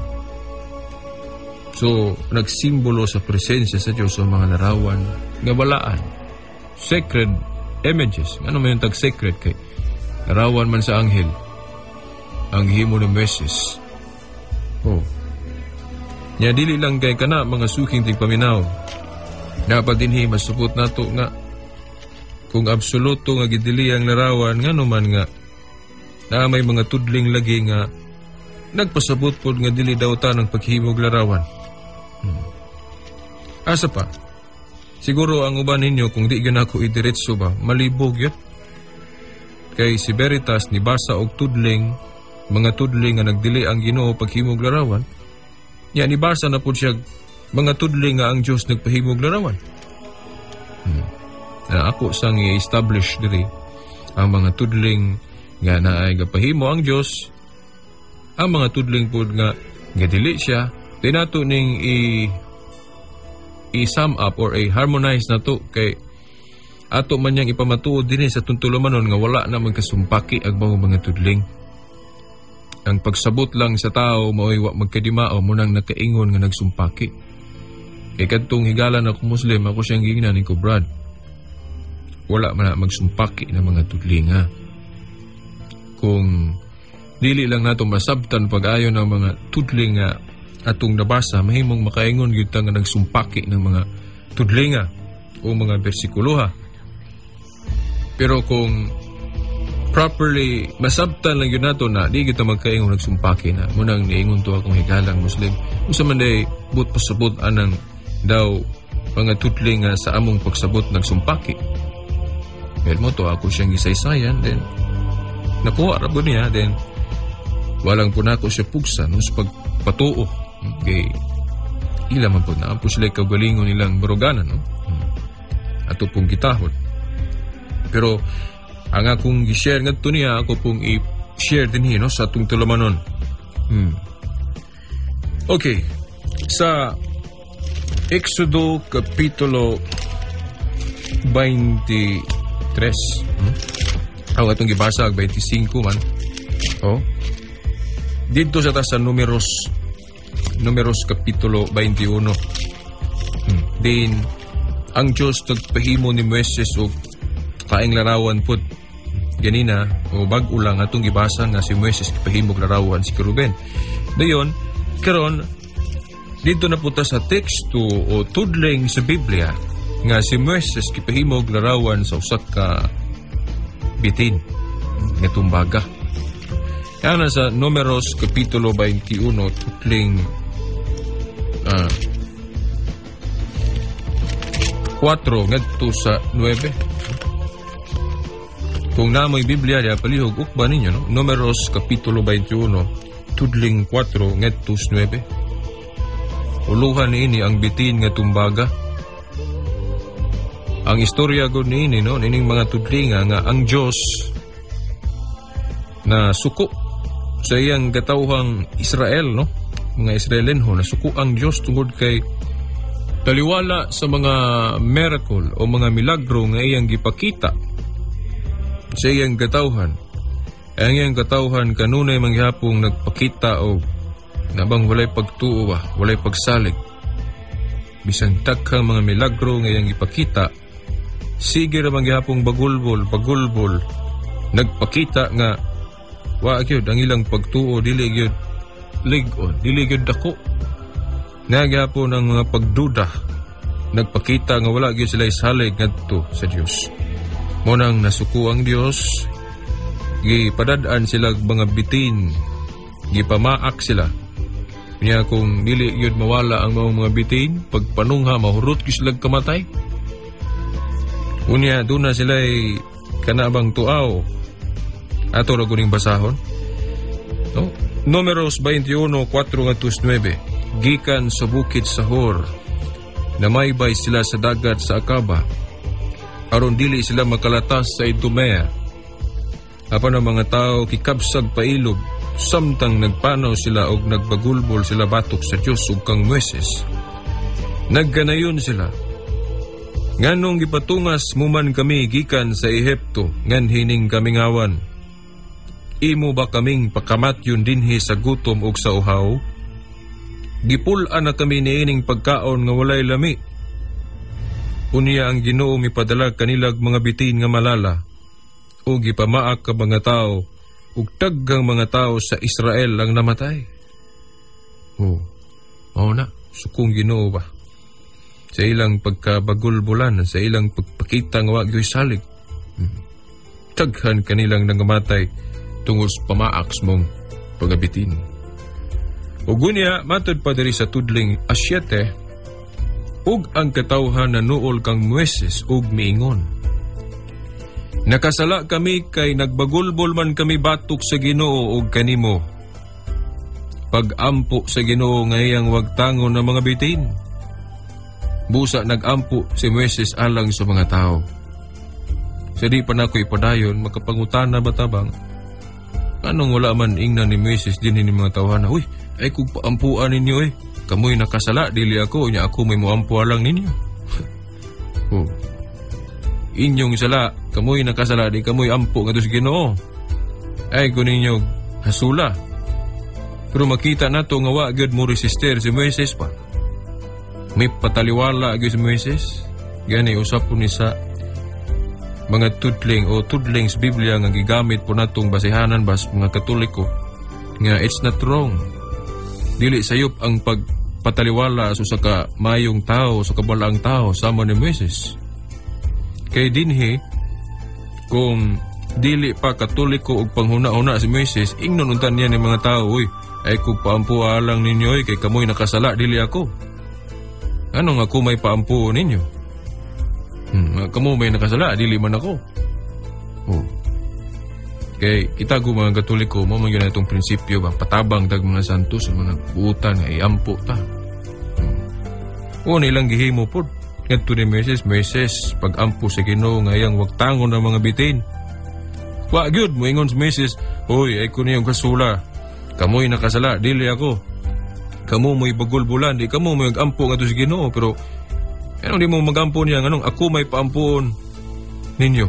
So, nagsimbolo sa presensya sa Dios ang mga larawan nga balaan. Sacred images. Ano man yung tag-sacred kay larawan man sa anghel ang himo ni Moises. Oh. Nya dili lang kay kana mga suking tigpaminaw. Dapat dinhi masupot nato nga kung absoluto nga gidili ang larawan, ngano man nga na may mga tudling lagi nga nagpasabot pod nga dili daw ta ng paghimog larawan. Asa pa? Siguro ang uban ninyo kung di gyud ako idiretso ba, malibog yun. Kay si Veritas nibasa og tudling, mga tudling nga nagdili ang Ginoo paghimog larawan. Nya nibasa na pud siya mga tudling nga ang Dios nagpahimog larawan. Na ako sang i-establish diri ang mga tudling nga naay gapahimo ang Dios, ang mga tudling pud nga dili siya, di nato ning i-sum up or i-harmonize na to kay ato man niyang ipamatuod dinhi sa tuntulumanon nga wala na magkasumpaki ang mga tudling. Ang pagsabot lang sa tao mao'y wa magkadimao mo nang nakaingon nga nagsumpaki. Kay kadtong higalan ako Muslim, ako siyang gingnan ni ko, Brad. Wala man na magsumpaki ng mga tudling ha. Kung dili lang nato masabtan pag-ayon ng mga tudling nga atong nabasa, mahimong makaingon gyud ta nga nagsumpaki ng mga tudlinga o mga bersikulo ha. Pero kung properly masabtan lang yun nato na di kita magkaingon nagsumpaki na, munang niingon to akong higalang Muslim, unsa man day but pasabot anang daw mga tudling nga sa among pagsabot nagsumpaki. Well, mo to ako siyang gisaysayan, then nakuha ra po niya, then walang po nako siya pugsa no, sa pagpatuo. Okay. Ila man po na po sila kagalingon nilang baruganan, no? Ato pong gitahod. Pero ang akong gi-share ngadto niya, ako pong i-share din no, sa atong tulumanon. Okay. Sa Exodo Kapitulo 23. Ang atong gibasa ang 25 man. Oh. Dito sa ta sa Numeros Kapitulo 21. Din ang Diyos nagpahimo ni Moises og kaing larawan pud ganina o bag-o lang atong gibasa nga si Moises gipahimog larawan si Keruben. Dayon karon dito na punta sa teksto o tudling sa Biblia nga si Moises gipahimog larawan sa usa ka bitin nga tumbaga. Yan sa Numeros Kapitulo 21 tutling 4 ngadto sa 9. Kung namoy Biblia diya, palihog ukba ninyo, no? Numeros Kapitulo 21, tudling 4 ngadto 9. Uluhan niini ang bitin nga tumbaga. Ang istorya gud niini, no, nining mga tudlinga nga ang Dios na suko sa iyang katawhang Israel, no? Mga Israelenho, nasuko ang Dios tungod kay taliwala sa mga miracle o mga milagro nga iyang gipakita sa iyang katawhan. Ang iyang katawhan kanunay manghapong nagpakita o nabang walay pagtuo ba, walay pagsalig. Bisan daghang mga milagro nga iyang ipakita, sige ra manghapong bagulbol, bagulbol, nagpakita nga wa gyud ang ilang pagtuo, dili gyud lig-on, dili gyud dako. Nagyapon ang mga pagduda, nagpakita nga wala gyud sila isalig ngadto sa Dios. Mo nang nasuko ang Dios, gipadad-an sila mga bitin, gipamaak sila. Niya kung dili gyud mawala ang mga bitin, pagpanungha mahurot gyud sila kamatay. Unya duna sila kanabang tuaw. Ato ra kuning basahon. No? Numeros 21, 4 ngadto 9. Gikan sa bukid sa Hor, namaybay sila sa dagat sa Akaba, aron dili sila makalatas sa Idumea. Apan ang mga tao kikabsag pailob, samtang nagpanaw sila og nagbagulbol sila batok sa Dios ug kang Moises. Nagganayon sila. Nganong gipatungas mo man kami gikan sa Ehipto, ngan hining kamingawan? Imo ba kaming pakamatyon dinhi sa gutom ug sa uhaw? Gipul-an na kami niining pagkaon nga walay lami. Unya ang Ginoo mipadala kanilag mga bitin nga malala, ug gipamaak ka mga tao, ug daghang mga tao sa Israel ang namatay. Oh, mao na, sukong Ginoo ba? Sa ilang pagkabagulbulan, sa ilang pagpakita nga wa gyoy salig. Daghan kanilang nangamatay tungod sa pamaak sa mong pagabitin. Ug unya, matod pa diri sa tudling asyete, ug ang katawhan na nuol kang Moises ug miingon. Nakasala kami kay nagbagulbol man kami batok sa Ginoo ug kanimo. Pag-ampo sa Ginoo nga iyang wagtangon ng mga bitin. Busa nag-ampo si Moises alang sa mga tao. Sa di pa nako ipadayon, makapangutana ba tabang? Anong wala man ingna ni Moises din ni mga tawhana? Uy, ay kung paampuan ninyo eh. Kamoy nakasala, dili ako, nya ako may muampo lang ninyo. Oh. Inyong sala, kamoy nakasala, di kamoy ampo nga sa Ginoo. Ay kung ninyo hasula. Pero makita na to nga wa gyud mo resister si Moises pa. May pataliwala gyud si Moises. Gani usap po ni sa mga tudling o tudling sa Biblia nga gigamit po natong basihanan bas mga Katoliko nga it's not wrong. Dili sayop ang pagpataliwala sa usa ka mayong tao, sa kabalaang tao sama ni Moises. Kay dinhi kung dili pa Katoliko og panghuna-huna si Moises, ingnon unta niya ni mga tao, uy, ay kung paampo alang ninyo oy, kay kamoy nakasala, dili ako. Anong ako may paampo ninyo? Kamo may nakasala, dili man ako. Oh. Kay kita ko mga Katoliko, mo man gyud itong prinsipyo ba, patabang tag mga santos sa mga buutan nga iampo ta. O nilang gihimo pod. Ngadto ni Moises, Moises, pag-ampo sa Ginoo nga iyang wagtangon ang mga bitin. Wa gyud moingon si Moises, hoy, ay ko niyong kasula. Kamoy nakasala, dili ako. Kamo mo'y bagulbulan, di kamo mo'y ampo ngadto sa Ginoo, pero anong di mo magampo niya, anong ako may paampoon ninyo?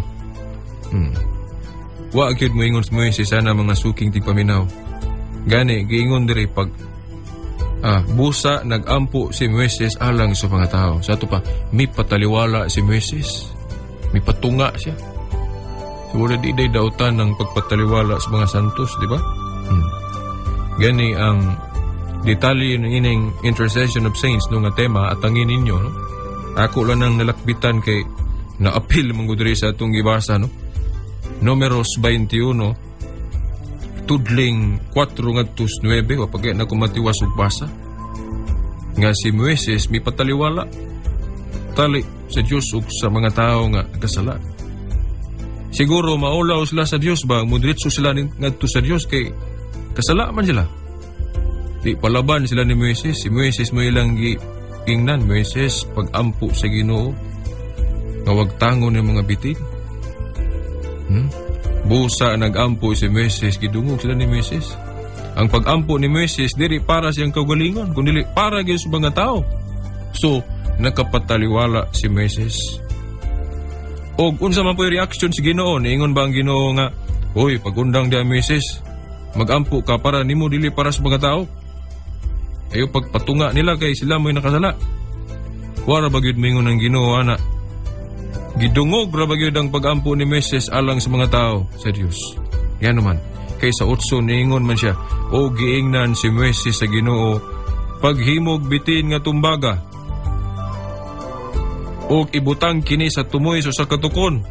Wa gyud moingon si Moises sana mga suking tigpaminaw. Gani giingon diri pag busa nagampo si Moises alang sa mga tao. Sa ato pa, may pataliwala si Moises. May patunga siya. So, wala di day dautan ng pagpataliwala sa mga santos, di ba? Gani ang detalye ng ining intercession of saints no nga tema at angin ninyo, no? Ako lang nang nalakbitan kay naapil man gud diri sa atong gibasa, no? Numeros 21, tudling 4 ngadto 9, wa pagay na kumatiwas og basa. Nga si Moises mi pataliwala tali sa Dios ug sa mga tawo nga kasala. Siguro maulaw sila sa Dios ba, mudritso sila ngadto sa Dios kay kasala man sila. Di palaban sila ni Moises. Si Moises mo ilang giingnan, "Moises, pag-ampo sa Ginoo nga wag tangon ng mga bitin." Busa nag-ampo si Moises, gidungog sila ni Moises. Ang pag-ampo ni Moises diri para siyang kaugalingon, kundi para gyud sa mga tao. So, nakapataliwala si Moises. Og unsa man po'y reaction sa Ginoo? Niingon ba ang Ginoo nga, "Hoy, pagundang diha, Moises, magampo ka para nimo, dili para sa mga tao? Ayo pagpatunga nila kay sila mo'y nakasala"? Wara ba gyud moingon ang Ginoo ana? Gidungog ra ba gyud ang pag-ampo ni Moises alang sa mga tao sa Dios? Yan naman. Kay sa 8 niingon man siya, o giingnan si Moises sa Ginoo, "Paghimog bitin nga tumbaga ug ibutang kini sa tumoy sa usa ka tukon,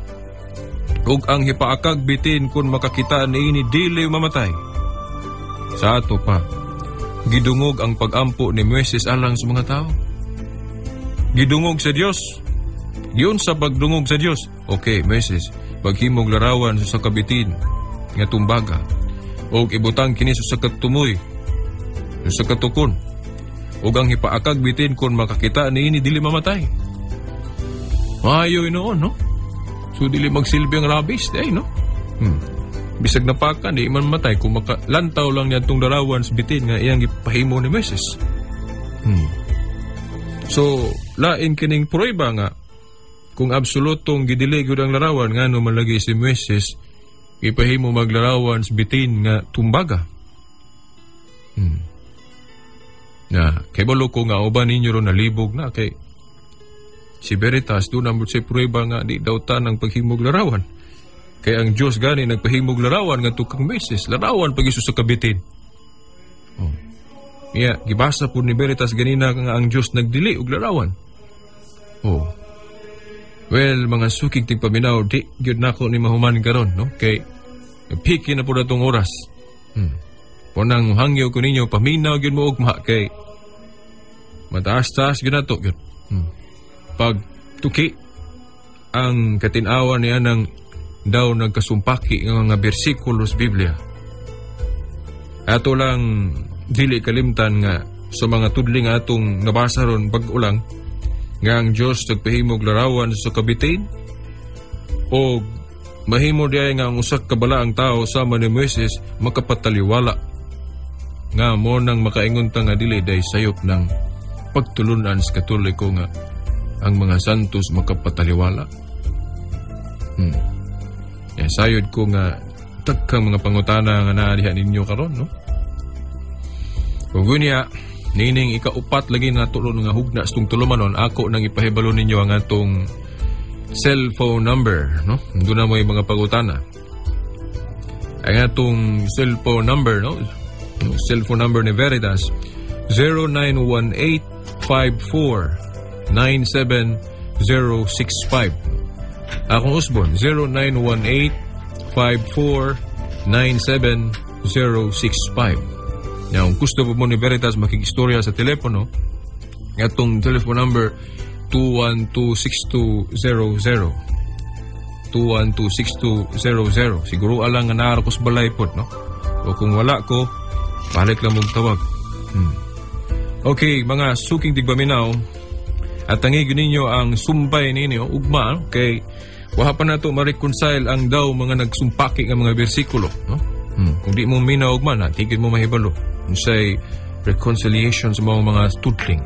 ug ang hipaakag bitin, kung makakita niini, dili mamatay." Sa ato pa, gidungog ang pag-ampo ni Moises alang sa mga tao. Gidungog sa Dios. Yun sa pagdungog sa Dios. "Okay, Moises, paghimog larawan sa usa ka bitin nga tumbaga ug ibutang kini sa usa ka tumoy sa usa ka tukon, ug ang hipaakag bitin, kung makakita niini, dili mamatay." Maayo noon, no? So dili magsilbi ang rabies, ay, no? Bisag napakan, di man matay kung makalantaw lang niya itong larawan sa bitin nga iyang gipahimo ni Moises. So, lain kining prueba nga kung absolutong gidili gyud ang larawan, ngano man lagi si Moises ipahimo maglarawan sa bitin nga tumbaga? Na, kay balo ko nga uban ninyo ron nalibog na kay si Veritas doon ang sa prueba nga di daw tanang paghimog larawan. Kay ang Diyos gani nagpahimog larawan nga kang Moises, larawan pag sa kabitin. Oh. Iya, gibasa po ni Veritas ganina nga ang Diyos nagdili og larawan. Oh. Well, mga suking tigpaminaw, di gyud nako ni mahuman karon, no? Kay piki na po na tong oras. Punang hangyo ko ninyo, paminaw gyud mo ugma kay mataas-taas gyud nato gyud. Pag tuki ang katinawan niya ng daw nagkasumpaki nga mga bersikulo sa Biblia. Ato lang dili kalimtan nga sa mga tudling atong nabasa ron bag-o lang nga ang Dios nagpahimog larawan sa kabitin o mahimo diay nga ang usa ka balaang tao sama ni Moises makapataliwala nga mo nang makaingon ta nga dili day sayop ng pagtulunan sa Katoliko nga ang mga santos makapataliwala. Eh, sayod ko nga tagkang mga pangutana nga naa diha ninyo karon, no? Kung gunya, nining ikaupat lagi na tulo nga hugna sa tulumanon, ako nang ipahibalo ninyo ang atong cellphone number, no? Doon na mo yung mga pangutana. Ang atong cellphone number, no? Cellphone number ni Veritas, 0918 54 97065. Akong usbon, 0918 54 97065. Now, kung gusto po mo ni Veritas makikistorya sa telepono, atong telephone number 212-6200. 212-6200. Siguro alang nga naa ko sa balay pod, no? O kung wala ko, balik lang mong tawag. Okay, mga suking tigpaminaw, at tangigin ninyo ang sumbay ninyo, ugma, no? Kay waha pa nato ma-reconcile ang daw mga nagsumpaki nga mga bersikulo. No? Kung di mo minaw ugma na, tigil mo mahibalo. Unsay reconciliation sa mga tudling.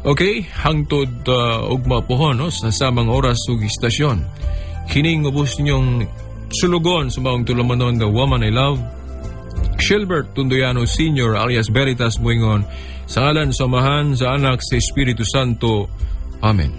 Okay, hangtod ugma po, no, sa samang oras ug istasyon. Kining ubos ninyong sulugon sa maong tulumanon, the woman I love, Gilbert Tundoyano Sr. alias Veritas Muingon, sa ngalan sa Amahan, sa Anak, sa Espiritu Santo. Amen.